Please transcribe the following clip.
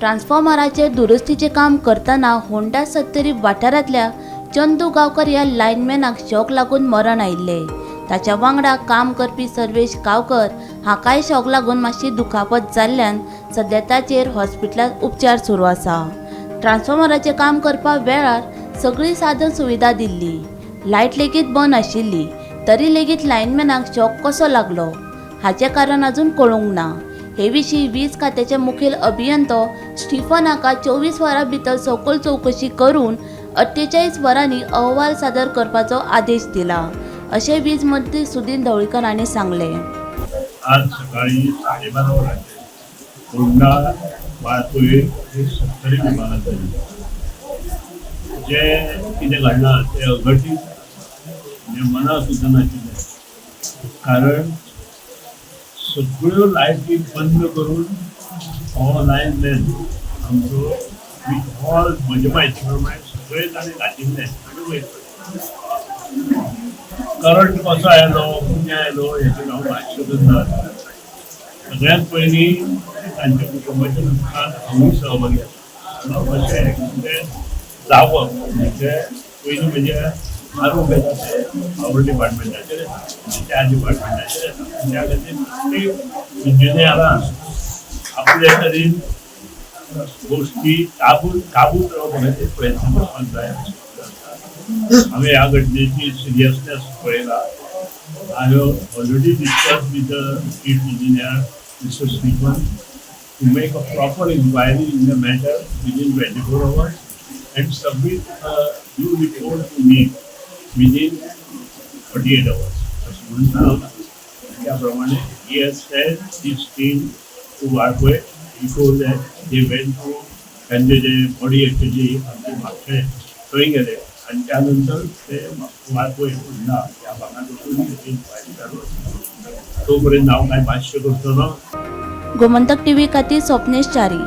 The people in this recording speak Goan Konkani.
ट्रान्सफॉर्मराचेर दुरुस्तीचें काम करतना होंडा सत्तरी वाठारांतल्या चंदू गांवकर ह्या लायनमॅनाक शॉक लागून मरण आयिल्लें. ताच्या वांगडा काम करपी सर्वेश गांवकर हाकाय शॉक लागून मातशी दुखापत जाल्ल्यान सध्या ताचेर हॉस्पिटलांत उपचार सुरू आसा. ट्रान्सफॉर्मराचें काम करपा वेळार सगळी साधन सुविधा दिल्ली, लायट लेगीत बंद आशिल्ली, तरी लेगीत लायनमॅनाक शॉक कसो लागलो हाचें कारण अजून कळूंक ना. हे विशीं वीज खात्याचे मुखेल अभियंतो स्टीफन हाका 24 वरां भितर सखोल चवकशी करून 48 वरांनी अहवाल सादर करपाचो आदेश दिला, अशें वीज मंत्री सुदिन ढवळीकर हांणी सांगलें. आज सकाळी 12:30 वरांचेर होंडा वाळपय हे सत्तरी विभागांत जाली. जे कितें घडलां तें अघटीत, म्हणजे मना सुद्दां नाशिल्लें, कारण सगळ्यो लायटी बंद करून हो लायनमॅन आमचो विथ ऑल, म्हजे म्हायती प्रमाणे सगळे ताणें घातिल्ले आनी वयर करंट कसो आयलो, कितें आयलो, हेचेर हांव भाश्य करना. सगळ्यात पयलीं तांच्या कुटुंबाच्या लुकसाण हांवूय सहभागी आसा. अशें कितें जावप म्हणजे पयलीं म्हणजे आरोप येता ते पावर डिपार्टमेंटाचेर येता, म्हणजे त्या डिपार्टमेंटाचेर येता. त्या खातीर प्रत्येक इंजिनियरान आपले तरेन गोश्टी काबूत काबूत रावपा खातीर प्रयत्न करपाक जाय. हांवें ह्या घटनेची सिरियसनेस पळयला. I have already discussed with the chief engineer, Mr. Stephen, to make a proper inquiry in the matter within 24 hours and submit a due report to me within 48 hours. अशें म्हणून सांगलां. त्याप्रमाणे he has sent his team to Valpoi. Before that, they went to त्यांचे जे बॉडी आशिल्ली आमचे म्हापशें, थंय गेले आणि त्यानंतर ते वाळपय होंडा या भागात वचून त्याची इन्क्वायरी चालू आसा. तोपर्यंत हांव कांय भाश्य करचो ना. गोमंतक टीव्ही खातीर स्वप्नेश च्यारी.